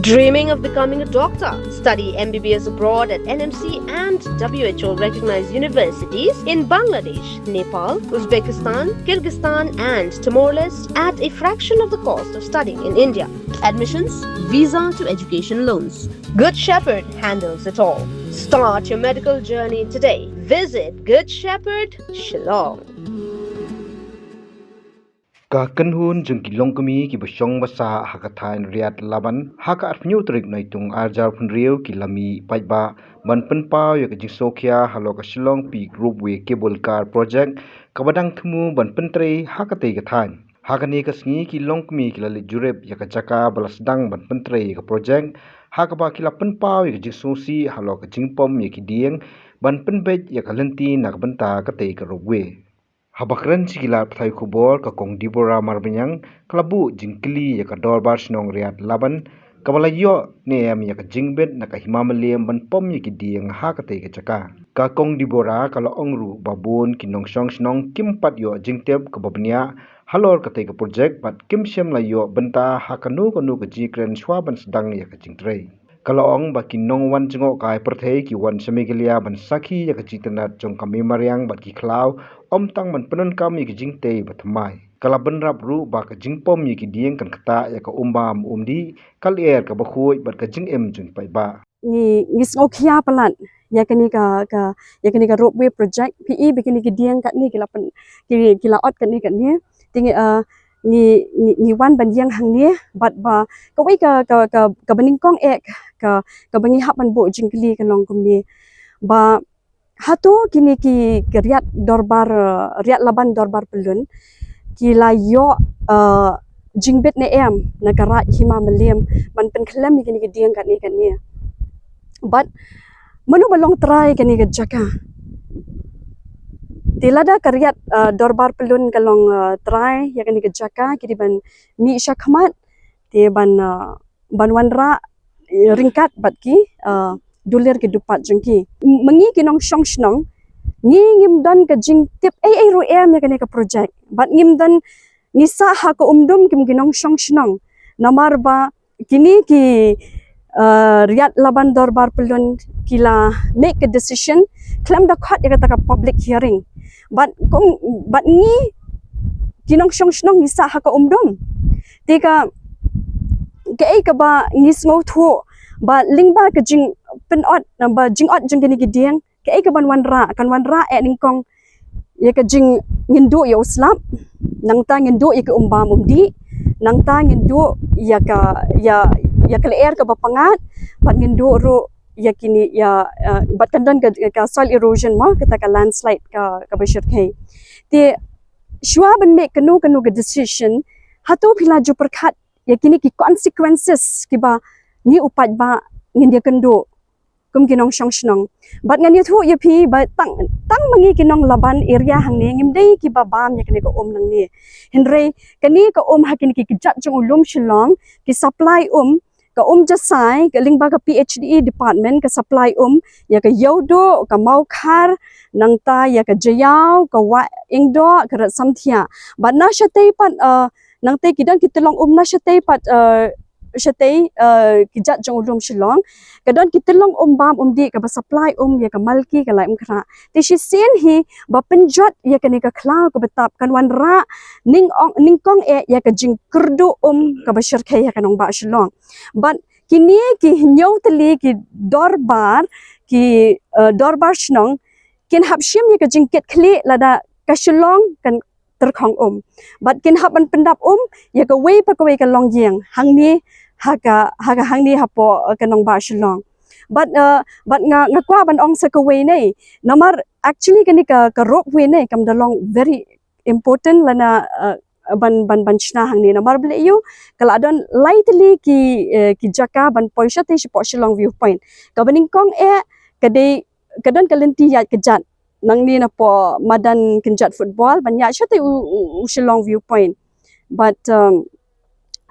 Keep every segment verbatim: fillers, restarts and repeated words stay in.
Dreaming of becoming a doctor? Study M B B S abroad at N M C and W H O recognized universities in Bangladesh, Nepal, Uzbekistan, Kyrgyzstan, and Timor Leste at a fraction of the cost of studying in India. Admissions, visa to education loans. Good Shepherd handles it all. Start your medical journey today. Visit Good Shepherd, Shillong. Ka kynhun jong ki longkmie kiba shong ba sah ha ka thaiñ Riat Laban ha ka arphew tarik Naitung arhajar arphew hynriew ki la mih paidbah ban pynpaw ïa ka jingsngewkhia halor ka Shillong Peak Ropeway Cable Car Project kaba dang thmu ban pyntrei ha katei ka thaiñ. Ha kane ka sngi ki longkmie ki la leit jurip ïa ka jaka ba la sdang ban pyntrei ïa ka project, ha kaba ki la pynpaw ïa ka jingsngewsih halor ka jingpom ïa ki dieng ban pynbeit ïa ka lynti na ka bynta katei ka ropeway. Haba kren sha ki lad pathai khubor, ka Kong Deborah Marbaniang ka la buh jingkylli ïa ka Dorbar Shnong Riat Laban kaba la ïoh ne em ïa ka jingbit na ka Hima Mylliem ban pom ïa ki dieng ha katei ka jaka. Ka Kong Deborah ka la ong ruh ba bun ki nongshong shnong kim pat ïoh jingtip kaba bniah halor katei ka project bad kim shym la ïoh bynta ha kano kano ka jingkren shuwa ban sdang ïa ka jingtrei. Ka la ong ba ki nongwan jngohkai pyrthei ki wan sha Meghalaya ban sakhi ïa ka jingtynnad jong ka mei mariang bad ki khlaw, ym tang ban pyndonkam ïa ka jingtei ba thymmai. Ka la bynrap ruh ba ka jingpom ïa ki dieng kan ktah ïa ka um bam um dih, ka lyer kaba khuid bad ka jingim jong paidbah. Ngi, ngi sngewkhia palat ïa kane ka, ka, ïa kane ka ropeway project. Phi i ba kine ki dieng katne ki la pyn, ki, ki la ot katne katne. Te ngi, uh, ngi, ngi, ngi wan ban ïeng hangne bad ba kawei ka, ka, ka, kaba nyngkong eh ka, kaba ngi hap ban buh jingkylli ka long kumne. Ba hato kine ki, ki Riat Dorbar, uh, Riat Laban Dorbar Pyllun ki la ïoh, uh, jingbit ne em na ka Raid Hima Mylliem ban pynkhlem ïa kine ki dieng katne katne. Bad mano ba long trai kane ka jaka? Te lada ka Riat, uh, Dorbar Pyllun ka long, uh, trai ïa kane ka jaka, ki dei ban mih shakhmat, te ban, uh, ban wanrah, eh, ryngkat bad ki, uh, dulir ki dupat jong ki. M-, ma ngi ki nongshong shnong, ngi ngim don ka jingtip ei ei ruh em ïa kane ka project. Bad ngim don, ngi sah ha ka um dum kum ki nongshong shnong. Namar ba kine ki, uh, Riat Laban Dorbar Pyllun ki la make a decision khlem da khot ïa kata ka public hearing. Bad kum, bad ngi ki nongshong shnong ngi sah ha ka um dum. Te ka, kaei kaba ngi sngewthuh ba lyngba ka jingpynot, ba jingot jong kine ki dieng, kaei kaban wanrah? Kan wanrah eh nyngkong ïa ka jing, ngin duh ïa u slap, nangta ngin duh ïa ka um bam um dih, nangta ngin duh ïa ka, ïa, ïa ka lyer kaba pyngngad, bad ngin duh ruh ïa kine, ïa, uh, bad kan don ka, ka soil erosion mo, kata ka landslide ka, kaba shyrkhei. Te shuwa ban make kano kano ka decision, hato phi la ju pyrkhat ïa kine ki consequences kiba ngi u paidbah ngin ïakynduh kum ki nongshong shnong? Bad ngan ïathuh ïa phi ba tang, tang ma ngi ki nong Laban area hangne ngim dei kiba bam ïa kane ka um nangne. Hynrei kane ka um ha kine ki kjat jong u lum Shillong ki supply um, ka um Jasai, ka lyngba ka P H D E department ka supply um ïa ka Ïewduh, ka Mawkhar, nangta ïa ka Jaïaw, ka Wah Iingdoh, ka Rad Samthiah. Bad na shatei pat, uh, nangta ki don ki tyllong um na shatei pat, uh, shatei, uh, ki kjat jong u lum Shillong, ka don ki tyllong um bam um dih kaba supply um ïa ka Malki, ka Laitumkhrah. Te shisien hi ba pynjot ïa kane ka khlaw kaba tap kan wanrah nyngkong, nyngkong eh ïa ka jingkyrduh um kaba shyrkhei ha ka nongbah Shillong. Bad kine ki hynñiew tylli ki dorbar, ki, uh, dorbar shnong kin hap shim ïa ka jingkitkhlieh lada ka Shillong kan tyrkhong um. Bad kin hap ban pyndap um ïa kawei pa kawei ka longïing hangne ha ka, ha ka hangne hapoh, uh, ka nongbah Shillong. Bad, uh, bad nga, nga kwah ban ong sa kawei ne. Namar actually kane ka, ka ropeway ne kam da long very important lane, uh, ban, ban, ban shna hangne. Namar balei ïoh, ka la don lai tylli ki, uh, ki jaka ban poi shatei shapoh Shillong Viewpoint. Kaba nyngkong eh ka dei, ka don ka lynti ïaid kjat nangne napoh madan kynjat football ban ïaid shatei u, u, u Shillong Viewpoint. Bad, um,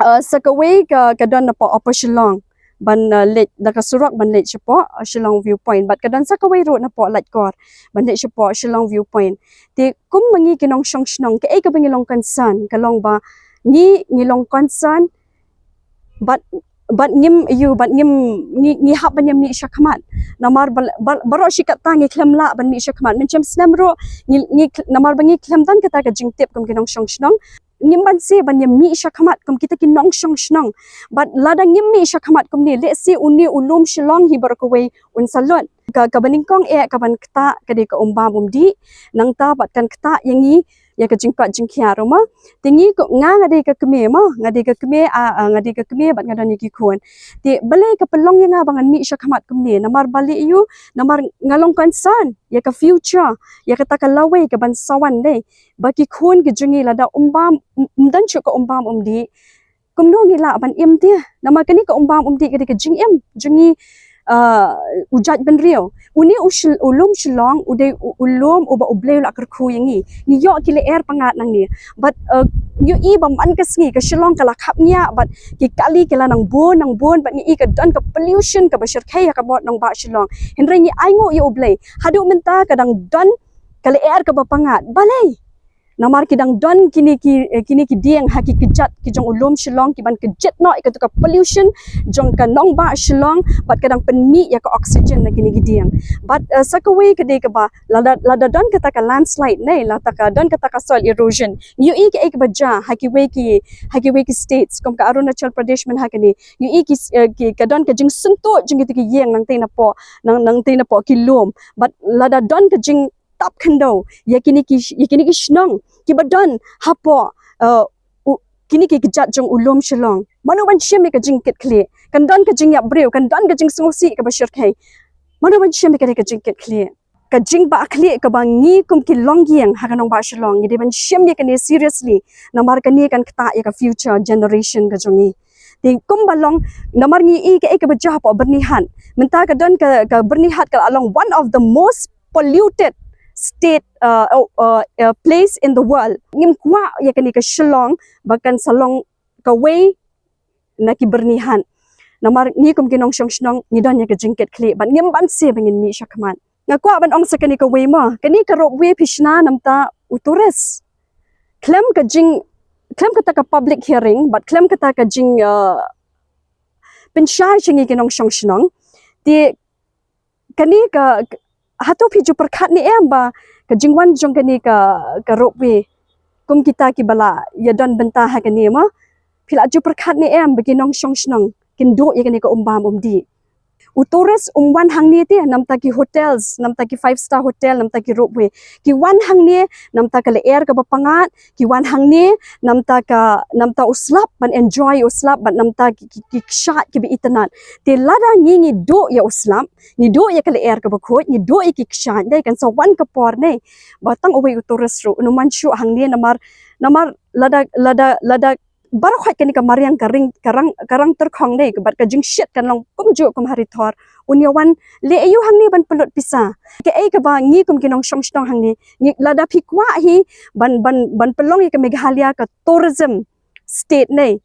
uh, sa kawei ka, ka don napoh Upper Shillong ban, uh, leit da ka surok ban leit shapoh, uh, Shillong Viewpoint. Bad ka don sa kawei ruh napoh Laitkor ban leit shapoh Shillong Viewpoint. Te kum ma ngi ki nongshong shnong, kaei kaba ngi long concern ka long ba ngi, ngi long concern bad Bad ngim ïoh, bad ngim ngi, ngi hap ban ïa mih shakhmat. Namar ba, ba, baroh shi katta ngi khlem lah ban mih shakhmat. Mynshem snem ruh ngi, ngi khl-, namar ba ngi khlem don kata ka jingtip kum ki nongshong shnong. Ngim banse ban ïa mih shakhmat kum kita ki nongshong shnong. Bad lada ngim mih shakhmat kumne, lehse une u lum Shillong hi baroh kawei un sa lut. Ka, kaba nyngkong eh kaban ktah ka dei ka um bam um dih. Nangta bad kan ktah ïa ngi ïa ka jingkoit jingkhiah ruh mo. Te ngi ko, nga nga dei ka kmie mo, nga dei ka kmie, a, a, nga dei ka kmie bad nga don ïa ki khun. Te balei ka pynlong ïa nga ba ngan mih shakhmat kumne, namar balei ïoh, namar nga long concern ïa ka future, ïa kata ka lawei kaban sa wan dei. Ba ki khun ki jong ngi lada um bam, um, um don shuh ka um bam um dih, kumno ngi lah ban im te? Namar kane ka um bam um dih ka dei ka jingim jong ngi, ah, u jaitbynriew. Une u Shil-, u lum Shillong u dei u, u lum uba U Blei u la kyrkhu ïa ngi. Ngi ïoh ki lyer pyngngad nangne. Bad, ah, ngi ïohi ba man ka sngi ka Shillong ka la khapngiah bad ki kali ki la nang bun nang bun bad ngi ïohi ka don ka pollution kaba shyrkhei ha ka mot nongbah Shillong. Hynrei ngi ainguh ïa U Blei, haduh mynta ka dang don ka lyer kaba pyngngad. Balei? Namar ki dang don kine ki, eh, kine ki dieng ha ki kjat ki jong u lum Shillong kiban kjit noh ïa katu ka pollution jong ka nongbah Shillong bad ka dang pynmih ïa ka oxygen na kine ki dieng. Bad, eh, sa kawei ka dei kaba lada, lada don kata ka landslide ne, lada ka don kata ka soil erosion, ngi ïohi kaei kaba jia ha kiwei ki, ha kiwei ki states kum ka Arunachal Pradesh mynta ha kane. Ngi ïohi ki, eh, ki, ka don ka jingsyntuh jong kita ki ïing nangtei napoh, nang, nangtei napoh ki lum. Bad lada don ka jing tap khyndew ïa kine ki, ïa kine ki shnong kiba don hapoh, uh, u, kine ki kjat jong u lum Shillong. Mano ban shim ïa ka jingkitkhlieh? Kan don ka jingïap briew, kan don ka jingsngewsih kaba shyrkhei. Mano ban shim ïa ka, ka jingkitkhlieh? Ka jingbahkhlieh kaba ngi kum ki longïing ha ka nongbah Shillong ngi dei ban shim ïa kane seriously. Namar kane kan ktah ïa ka future generation ka jong ngi. Te kumba long, namar ngi ïohi kaei kaba jia hapoh Byrnihat. Mynta ka don ka, ka Byrnihat ka la long one of the most polluted state, uh, uh, uh, uh, place in the world. Ngim kwah ïa kane ka Shillong ba kan sa long kawei na ki Byrnihat. Namar ngi kum ki nongshong shnong ngi don ïa ka jingkitkhlieh bad ngim banse ba ngin mih shakhmat. Nga kwah ban ong sa kane kawei mo, kane ka ropeway phi shna namar u tourist. Khlem ka jing, khlem kata ka public hearing bad khlem kata ka jing, uh, pynshai sha ngi ki nongshong shnong. Te kane ka, hato phi ju pyrkhat ne em ba ka jingwan jong kane ka, ka ropeway kum kita kiba la ïa don bynta ha kane mo, phi la ju pyrkhat ne em ba ki nongshong shnong kin duh ïa kane ka um bam um dih? U tourist um wan hangne te namar ki hotels, namar ki five star hotel, namar ki ropeway. Ki wan hangne namar ka lyer kaba pyngngad, ki wan hangne namar ka, namar u slap, ban enjoy u slap, bad namar ki, ki, ki kshaid kiba itynnad. Te lada ngi, ngi duh ïa u slap, ngi duh ïa ka lyer kaba khuid, ngi duh ïa ki kshaid, dei kan sa wan ka por ne ba tang uwei u tourist ruh un ym wan shuh hangne namar, namar lada, lada, lada baroh khoit kane ka mariang ka ring, ka rang, ka rang tyrkhong dei, bad ka jingshit kan long kumjuh kum ha Ri Thor. Un ïa wan leh aïu hangne ban pynlut pisa? Kaei kaba ngi kum ki nongshong shnong hangne, ngi, lada phi kwah hi ban, ban, ban pynlong ïa ka Meghalaya ka tourism state ne,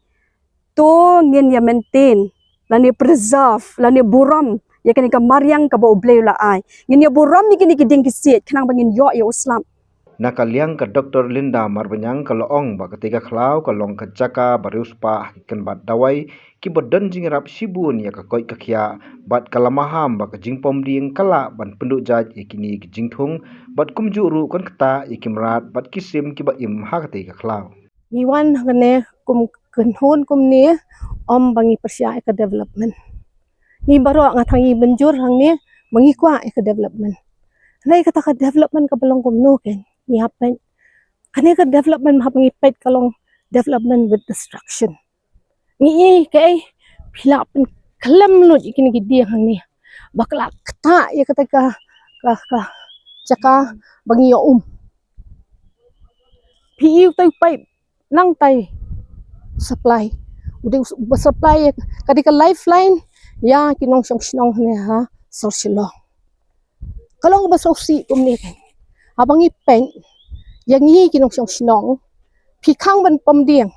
to ngin ïa maintain lane preserve lane burom ïa kane ka mariang kaba U Blei u la ai. Ngin ïa burom ïa kine ki dieng ki siej khnang ba ngin ïoh ïa u slap. Na ka liang ka Doctor Linda Marbaniang ka la ong ba katei ka khlaw ka long ka jaka ba riewspah ha ki kynbat dawai kiba don jingïarap shibun ïa ka koit ka khiah, bad ka la maham ba ka jingpom dieng ka lah ban pynduh jait ïa kine ki jingthung, bad kumjuh ruh kan ktah ïa ki mrad bad ki sim kiba im ha katei ka khlaw. Ngi wan hangne kum kynhun kumne ym ba ngi pyrshah ïa ka development. Ngi baroh nga tang ngi mynjur hangne ba ngi kwah ïa ka development. Hynrei kata ka development kaba long kumno kein? Ngi hap peit. Kane ka development hap ngi peit ka long development with destruction. Ngi ïohi kaei, phi la pynkhlem lut ïa kine ki dieng hangne ba ka la ktah ïa kata ka, ka, ka jaka ba ngi ïoh um. Phi ïohi utai u paip nangtai supply. U dei u supply ïa ka, dei ka lifeline ïa ki nongshong shnong hangne ha sor Shillong. Ka long ba sngewsih kumne kein. Haba ngi peit ïa ngi ki nongshong shnong, phi khang ban pom dieng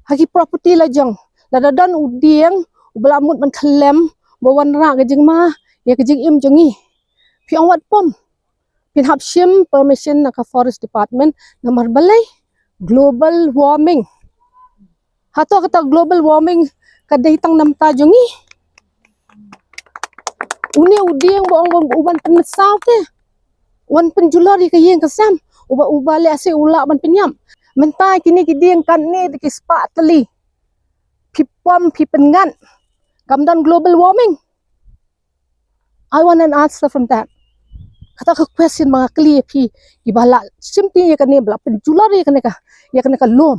ha ki property la jong, lada don u dieng uba la mut ban khlem ba wanrah ka jingma ïa ka jingim jong ngi, phi ong wat pom. Phin hap shim permission na ka Forest Department, namar balei? Global warming. Hato kata global warming Ka dei tang namar jong ngi. Une u dieng ba ong ba u ban pynmynsaw te, u ban pynjulor ïa ka ïing ka sem, uba, uba leh se u lah ban pynïap. Mynta kine ki dieng katne da ki spah tylli, phi pom, phi pynngat, kam don global warming? I want an answer from that. Kata ka question ba nga kylli ïa phi, kiba la shim ti ïa kane, ba la pynjulor ïa kane ka, ïa kane ka lum,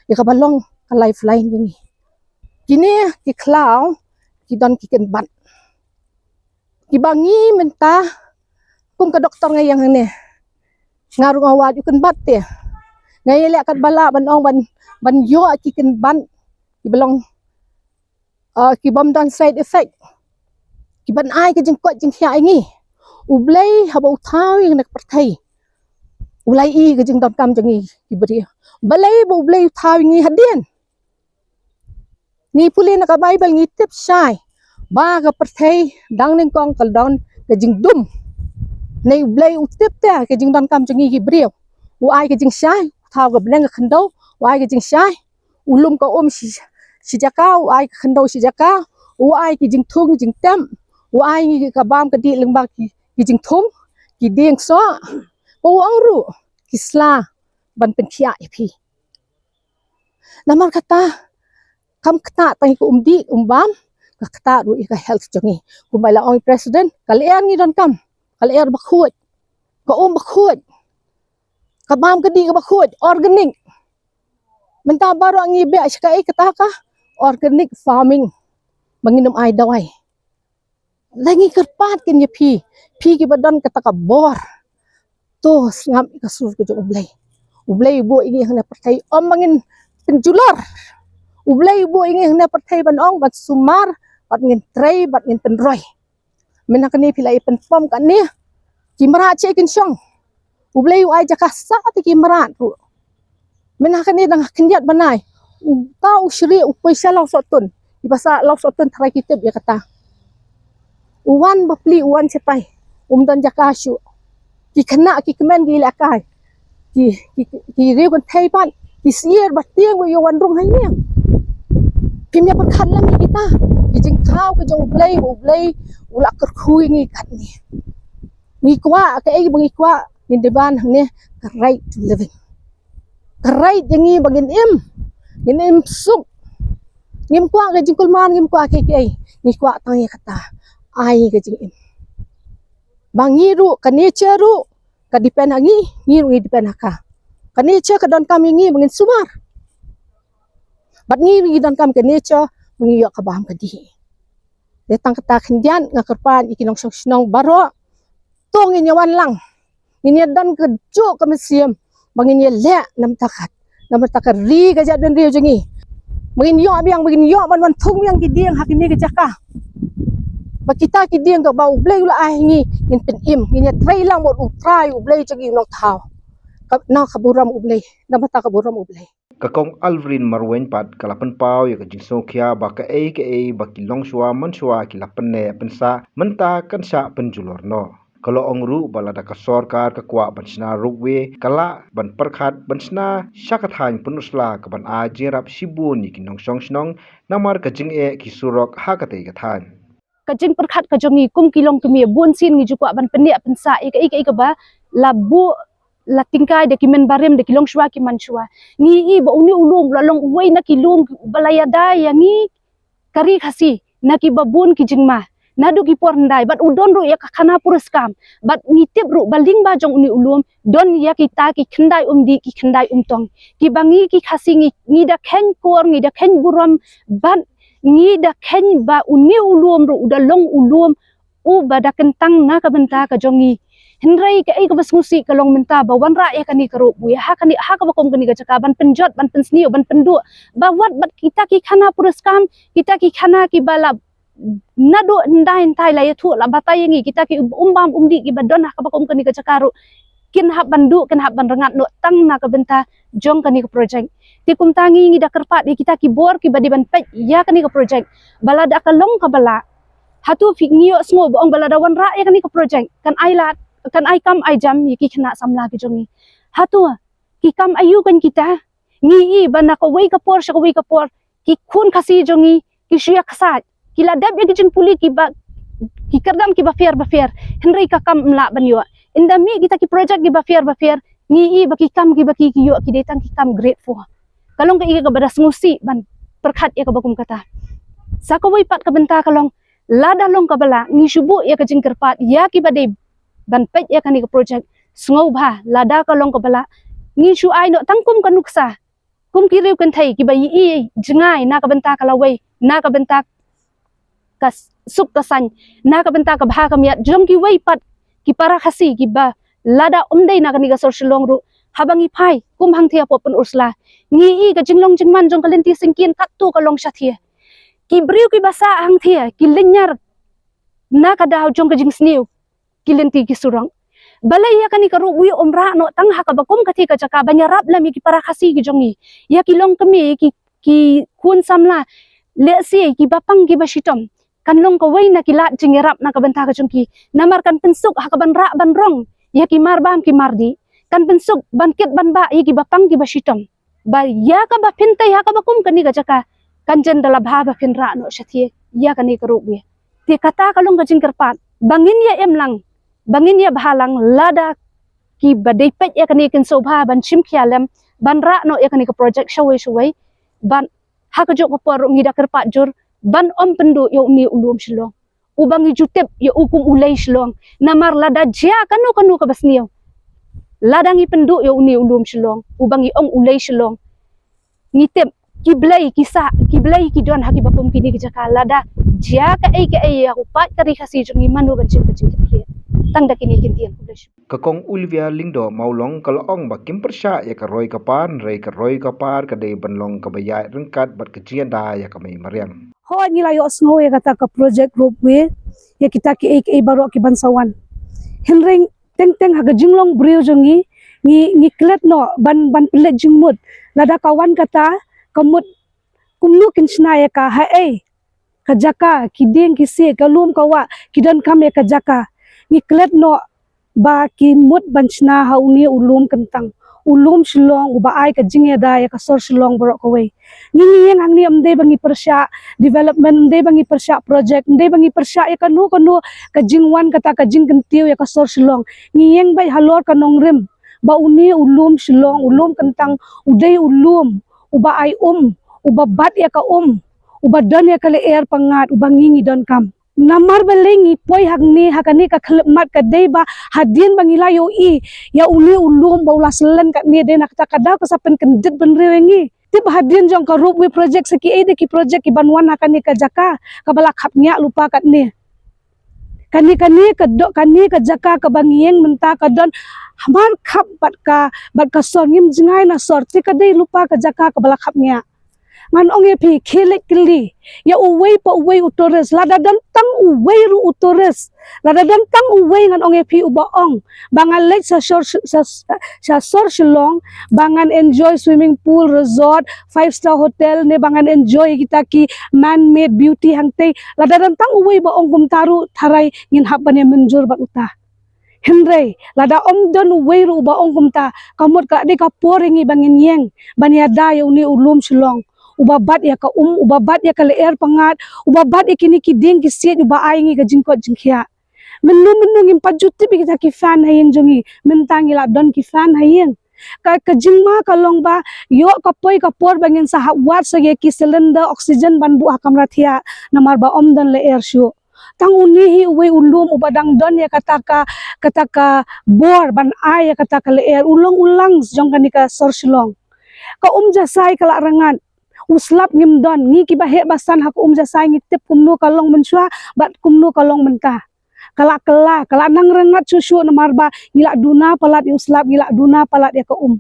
ïa kaba long ka lifeline jong ngi. Kine ki khlaw ki don ki kynbat. Kiba ngi mynta kum ka doktor nga ïeng hangne, nga ruh nga wad ïa u kynbat te. Nga ïaleh katba lah ban ong ban, ban ïoh ki kynbat kiba long, uh, ki bym don side effect, ki ban ai ka jingkoit jingkhiah ïa ngi. U Blei haba u thaw ïa kane ka pyrthei, u la ïohi ka jingdonkam jong ngi ki briew. Balei ba U Blei u thaw ïa ngi hadien? Ngi pule na ka Baibl, ngi tip shai ba ka pyrthei dang nyngkong ka don ka jingdum. Hynrei U Blei u tip te ka jingdonkam jong ngi ki briew. U ai ka jingshai, u thaw ka bneng ka khyndew, u ai ka jingshai. U lum ka um shi, shi jaka, u ai ka khyndew shi jaka, u ai ki jingthung jingtem, u ai ngi ka bam ka dih lyngba ki, ki jingthung, ki dieng soh. Ba u ong ruh ki sla ban pynkhiah ïa phi. Namar kata, kam ktah tang ïa ka um dih um bam, ka ktah ruh ïa ka health jong ngi. Kumba la ong president, ka lyer ngi donkam, ka lyer bakhuid, ka um bakhuid, ka bam ka dih kaba khuid, organic. Mynta baroh ngi beh sha kaei kata ka organic farming, ba ngin ym ai dawai. Lada ngi kyrpad kein ïa phi, phi kiba don kata ka bor, to sngap ïa ka sur ka jong U Blei. U Blei u buh ïa ngi hangne pyrthei ym ba ngin pynjulor. U Blei u buh ïa ngi hangne pyrthei ban ong, ban sumar, bad ngin trei, bad ngin pynroi. Mynta kane phi la ïa pynpom kane, ki mrad sha kin shong. U Blei u ai jaka sah te ki mrad ruh. Mynta kane dang khyndiat bnai, uta u shrieh u poi sha Lawsohtun. Kiba sah Lawsohtun tharai ki tip ïa kata. U wan bapli, u wan shatai, um don jaka shuh. Ki khynnah ki kmen ki lehkai, ki, ki, ki riew kynthei pat, ki syier ba tieng ba ïa wan rung ha ïing. Phim ïa pyrkhat lang ïa kita ki jingthaw ka jong U Blei, U Blei u la kyrkhu ïa ngi katne. Ngi kwah kaei ba ngi kwah, ngin dei ban hangne ka right to living. Ka right jong ngi ba ngin im, ngin im suk. Ngim kwah ka jingkulmar, ngim kwah kaei kaei. Ngi kwah tang ïa kata, ai ka jingim. Ba ngi ruh, ka nature ruh ka depend ha ngi, ngi ruh ngi depend ha ka. Ka nature ka donkam ïa ngi ba ngin sumar, bad ngi ruh ngi donkam ka nature ba ngin ïoh ka bam ka dih. Te tang kata khyndiat nga kyrpad ïa ki nongshong shnong baroh, to ngin ïa wan lang, ngin ïa don kajuh ka mynsiem ba ngin ïaleh na bynta ka, na bynta ka ri ka jaitbynriew jong ngi. Ba ngin ïoh biang, ba ngin ïoh ban wan thung biang ki dieng ha kine ki jaka. Ba kita ki dieng kaba U Blei u la ai ha ngi, ngin pynim, ngin ïatrei lang bad U Trai U Blei jong ngi u nongthaw. Ka, na ka burom U Blei, na bynta ka burom U Blei. Ka Kong Alvrin Marwein pat ka la pynpaw ïa ka jingsngewkhia ba kaei kaei ba ki longshuwa manshuwa ki la pynneh pynsah, mynta kan shah pynjulor noh. Ka la ong ruh ba lada ka sorkar ka kwah ban shna ropeway, ka lah ban pyrkhat ban shna sha ka thaiñ Pynursla, kaban ai jingïarap shibun ïa ki nongshong shnong namar ka jingeh ki surok ha katei ka thaiñ. Ka jingpyrkhat ka jong ngi kum ki longkmie, bunsien ngi ju kwah ban pynneh pynsah ïa kaei kaei kaba la buh, la tyngkai da ki mynbarim, da ki longshuwa ki manshuwa. Ngi i ba une u lum u la long uwei na ki lum ba la ïada ïa ngi ka Ri Khasi na kiba bun ki jingma, naduh ki por hyndai, bad u don ruh ïa ka khana puriskam. Bad ngi tip ruh ba lyngba jong une u lum don ïa kita ki khyndai um dih, ki khyndai um tong, kiba ngi ki Khasi ngi, ngi da kheiñ kur, ngi da kheiñ burom, bad ngi da kheiñ ba une u lum ruh u da long u lum uba da kyntang na ka bynta ka jong ngi. Hynrei kaei kaba sngewsih ka long mynta ba wanrah ïa kane ka ropeway ha kane, ha kaba kum kane ka jaka, ban pynjot, ban pynsniew, ban pynduh ba wat bad kita ki khana puriskam, kita ki khana kiba la naduh hyndai hyntai la ïathuh, la batai ïa ngi, kita ki um bam um dih kiba don ha kaba kum kane ka jaka ruh kin hap ban duh, kin hap ban rngat noh tang na ka bynta jong kane ka project. Te kumta ngi, ngi da kyrpad ïa kita ki bor kiba dei ban peit ïa kane ka project, ba lada ka long kaba lah, hato phi, ngi ïohsngew ba ong ba lada wanrah ïa kane ka project kan ai lad, kan ai kam ai jam ïa ki khynnah samla ki jong ngi. Hato ki kam aïu kan kita? Ngi i ba na kawei ka por sha kawei ka por ki khun Khasi jong ngi ki shu ïa ksaid, ki la dep ïa ki jingpule ki ba, ki kyrdan ki bapher bapher, hynrei ka kam ym lah ban ïoh. Ynda mih kita ki project ki bapher bapher, ngi i ba ki kam ki ba ki ki ïoh ki dei tang ki kam grade four. Ka long ka i ka ba da sngewsih ban pyrkhat ïa ka ba kum kata. Sa kawei pat ka bynta ka long, lada long ka ba lah, ngi shu buh ïa ka jingkyrpad ïa ki ba dei ban peit ïa kane ka project, sngewbha lada ka long ka ba lah, ngi shu ai noh tang kum ka nuksa, kum ki riew kynthei ki ba i i jngai na ka bynta ka lawei, na ka bynta ka s- suk ka saiñ, na ka bynta ka bha ka miat jong kiwei pat ki para Khasi ki ba lada ym dei na kane ka sor Shillong ruh, haba ngi phai kum hangthie hapoh Pynursla, ngi i ka jinglong jingman jong ka lynti syngkien katto ka long shathie. Ki briew ki ba sah hangthie ki lynñiar na ka daw jong ka jingsniew ki lynti ki surok. Balei ïa kane ka rup wi ym rah noh tang ha ka ba kum kata ka jaka ban ïarap lem ïa ki para Khasi ki jong ngi, ïa ki longkmie, ki ki khun samla, lehse ki ba pang ki ba shitom, kan long kawei na ki lad jingïarap na ka bynta ka jong ki. Namar kan pynsuk ha ka ban rah ban rong ïa ki marbam ki mardih, kan pynsuk ban kit ban bah ïa ki ba pang ki ba shitom. Ba ïa ka ba phin tei ha ka ba kum kane ka jaka, kan jan da la bha ba phin rah noh shathie ïa kane ka rup wi. Te kata ka long ka jingkyrpad ba ngin ïa em lang, ba ngin ïa bha lang, lada ki ba dei peit ïa kane kin sngewbha ban shim khia lem ban rah noh ïa kane ka project shawei shawei, ban ha ka juh ka por ruh ngi da kyrpad jur ban ym pynduh ïa une u lum Shillong, u ba ngi ju tip ïa u kum u lei Shillong. Namar lada jia kano kano ka ba sniew, lada ngi pynduh ïa une u lum Shillong, u ba ngi ong u lei Shillong, ngi tip ki blei ki sah, ki blei ki don ha ki ba kum kine ki jaka. Lada jia kaei kaei ïa u paid ka ri Khasi jong ngi, mano ban shim ka jingkitkhlieh? Tang da kine ki ktien, khublei shibun. Ka Kong Olivia Lyngdoh Mawlong ka la ong ba kim pyrshah ïa ka roi ka par, hynrei ka roi ka par ka dei ban long ka ba ïaid ryngkat bad ka jingïada ïa ka mei mariang. Hooid, ngi la ïohsngew ïa kata ka project ropeway ïa kita kiei kiei baroh ki ban sa wan. Hynrei teng teng ha ka jinglong briew jong ngi, ngi ngi klet noh ban ban pynleit jingmut. Lada ka wan kata, ka mut kumno kin shna ïa ka, haei ka jaka, ki dieng ki siej, ka lum ka wah, ki donkam ïa ka jaka. Ngi klet noh ba ki mut ban shna ha une u lum kyntang, u lum Shillong u ba ai ka jingïada ïa ka sor Shillong baroh kawei. Ngi ngi ïeng hangne ym dei ba ngi pyrshah development, ym dei ba ngi pyrshah project, ym dei ba ngi pyrshah ïa kano kano ka jingwan kata ka jingkyntiew ïa ka sor Shillong. Ngi ïeng beit halor ka nongrim ba une u lum Shillong, u lum kyntang, u dei u lum u ba ai um, u ba bat ïa ka um, u ba don ïa ka lyer pyngngad u ba ngi ngi donkam. Namar balei ngi poi hangne ha kane ka khyllipmat? Ka dei ba hadien ba ngi la ïohi ïa une u lum ba u la syllen katne, dei na kata ka daw ka sa pynkyndit bynriew ïa ngi. Tip hadien jong ka ropeway project sa kiei de ki project ki ban wan ha kane ka jaka ka ba la khapngiah lypa katne. Kane kane ka dok, kane ka jaka ka ba ngi ïeng mynta ka don hamar khap bad ka, bad ka sor, ngim jngai na sor, te ka dei lypa ka jaka ka ba la khapngiah. Ngan ong ïa phi, khie leit kylli ïa uwei pa uwei u tourist, lada don tang uwei ruh u tourist, lada don tang uwei, ngan ong ïa phi, u ba ong ba ngan leit sha sor, sha, sha sor Shillong, ba ngan enjoy swimming pool, resort, five star hotel, ne ba ngan enjoy kita ki man made beauty hangtei. Lada don tang uwei ba ong kumta ruh, tharai ngin hap ban ïa mynjur bad uta. Hynrei lada ym don uwei ruh u ba ong kumta, ka mut ka dei ka por ïa ngi ba ngin ïeng ban ïada ïa une u lum Shillong u ba bat ïa ka um, u ba bat ïa ka lyer pyngngad, u ba bat ïa kine ki dieng ki siej, u ba ai ngi ka jingkoit jingkhiah. Mynno mynno ngim pat ju tip ïa kita ki fan ha ïing jong ngi, mynta ngi la don ki fan ha ïing. Ka, ka jingma ka long ba ïoh ka poi ka por ba ngin sa hap wad sa ïa ki cylinder oxygen ban buh ha kamra thiah, namar ba ym don lyer shuh. Tang une hi uwei u lum u ba dang don ïa kata ka, kata ka bor ban ai ïa kata ka lyer, u long u lang jong kane ka sor Shillong. Ka um Jasai ka la rngat, u slap ngim don. Ngi ki ba heh ba san ha ka um Jasai ngi tip kumno ka long mynshuwa bad kumno ka long mynta. Ka la kylla, ka la nang rngat shuh shuh namar ba ngi la duna palat ïa u slap, ngi la duna palat ïa ka um.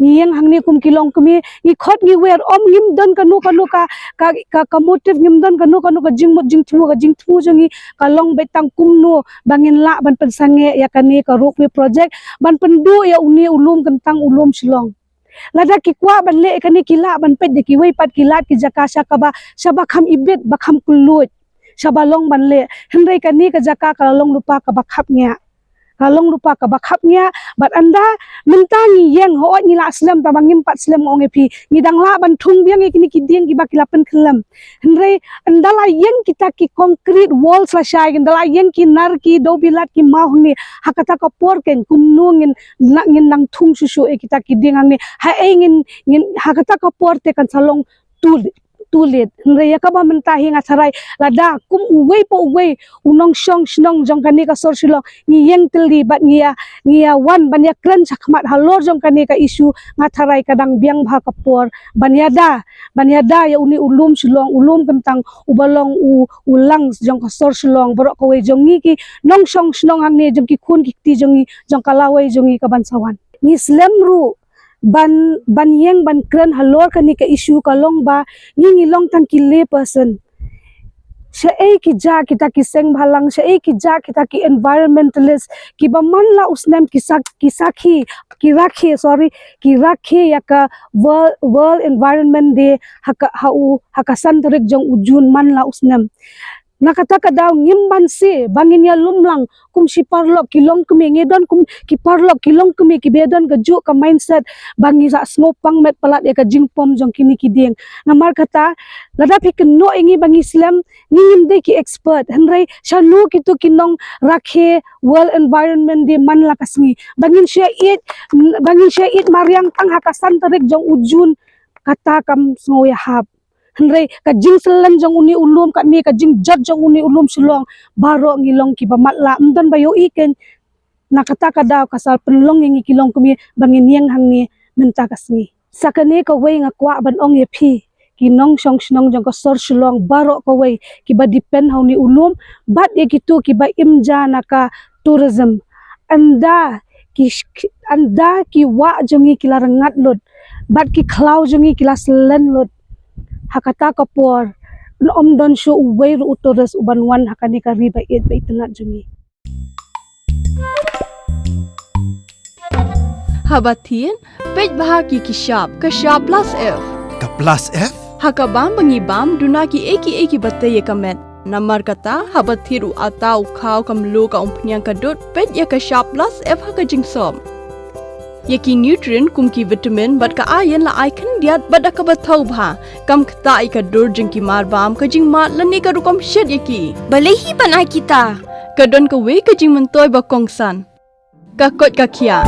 Ngi ïeng hangne kum ki longkmie, ngi khot ngi wer, ym ngim don kano kano ka, ka, ka, ka motive, ngim don kano kano ka jingmut jingthmu. Ka jingthmu jong ngi ka long beit tang kumno ba ngin lah ban pynsangeh ïa kane ka ropeway project ban pynduh ïa une u lum kyntang, u lum Shillong. Lada ki kwah ban leh kane ki lah ban peit da kiwei pat ki lad ki jaka sha kaba, sha ba kham ibit, ba kham kylluid, sha ba long ban leh. Hynrei kane ka jaka ka la long lypa ka ba khapngiah. ka long ruh pat kaba khapngiah, bad ynda mynta ngi ïeng, hooid ngi la slem, tangba ngim pat slem, nga ong ïa phi, ngi dang lah ban thung biang ïa kine ki dieng kiba ki la pynkhyllem. Hynrei ynda la ïeng kita ki concrete walls lashai, ynda la ïeng ki nar ki dewbilat ki maw hangne, ha kata ka por keiñ kumno ngin, ngin nang thung shuh shuh ïa kita ki dieng hangne? Haei ngin, ngin, ha kata ka por te kan sa long too, too late. Hynrei ïa kaba mynta hi nga tharai lada kum uwei pa uwei u nongshong shnong jong kane ka sor Shillong ngi ïeng tylli bad ngi ïa, ngi ïa wan ban ïa kren shakhmat halor jong kane ka issue, nga tharai ka dang biang bha ka por ban ïada, ban ïada ïa une u lum Shillong, u lum kyntang uba long u, u lungs jong ka sor Shillong, baroh kawei jong ngi ki nongshong shnong hangne, jong ki khun ki kti jong ngi, jong ka lawei jong ngi kaban sa wan. Ngi slem ruh ban, ban ïeng ban kren halor kane ka issue, ka long ba ngi, ngi long tang ki lay person. Shaei ki jia kita ki seng bhalang, shaei ki jia kita ki environmentalist kiba man la u snem ki sak-, ki sakhi, ki rakhe, sorry, ki rakhe ïa ka World, World Environment Day ha ka, ha u, ha ka san tarik jong u June man la u snem. Na kata ka daw ngim banse ba ngin ïalum lang kum shi paralok ki longkmie, ngi don kum ki paralok ki longkmie kiba don kajuh ka mindset ba ngi sa sngewpang met palat ïa ka jingpom jong kine ki dieng. Namar kata, lada phi kynnoh ïa ngi ba ngi slem, ngi ngim dei ki expert. Hynrei shano kito ki nongrakhe World Environment Day man la ka sngi? Ba ngin shah ïeit, ba ngin shah ïeit mariang tang ha ka san tarik jong u June, kata kam sngew ïahap. Hynrei ka jingsyllen jong une u lum katne, ka jingjot jong une u lum Shillong, baroh ngi long kiba matlah, ym don ba ïohi keiñ. Na kata ka daw ka sa pynlong ïa ngi ki longkmie ba ngin ïeng hangne mynta ka sngi. Sa kane kawei nga kwah ban ong ïa phi ki nongshong shnong jong ka sor Shillong baroh kawei kiba depend ha une u lum, bad ïa kito kiba im jia na ka tourism. Ynda ki, ynda ki wah jong ngi ki la rngat lut, bad ki khlaw jong ngi ki la syllen lut, ha kata ka por ym don shuh uwei ruh u tourist uban wan ha kane ka ri ba ïeit ba itynnad jong ngi. Haba thied, peit bha ki, ki shap, ka shap plus F. Ka plus F? Ha ka bam ba ngi bam, duna kiei kiei kiba tei ïa ka met. Namar kata, haba thied u atta, u khaw, ka mluh, ka umphniang, ka dud, peit ïa ka shap plus F ha ka jingsop. Ïa ki nutrient kum ki vitamin bad ka iron la ai khyndiat bad da kaba thaw bha. Kam ktah ïa ka dur jong ki mar bam, ka jingmad lane ka rukom shet ïa ki. Balei hi ban ai kita? Ka don kawei ka jingmyntoi ba kongsan. Ka koit ka khiah.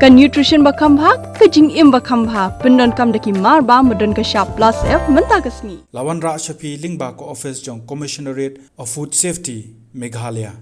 Ka nutrition ba kham bha, ka jingim ba kham bha. Pyndonkam da ki mar bam ba don ka shap plus F mynta ka sngi. La wanrah sha phi lyngba ka office jong Commissionerate of Food Safety, Meghalaya.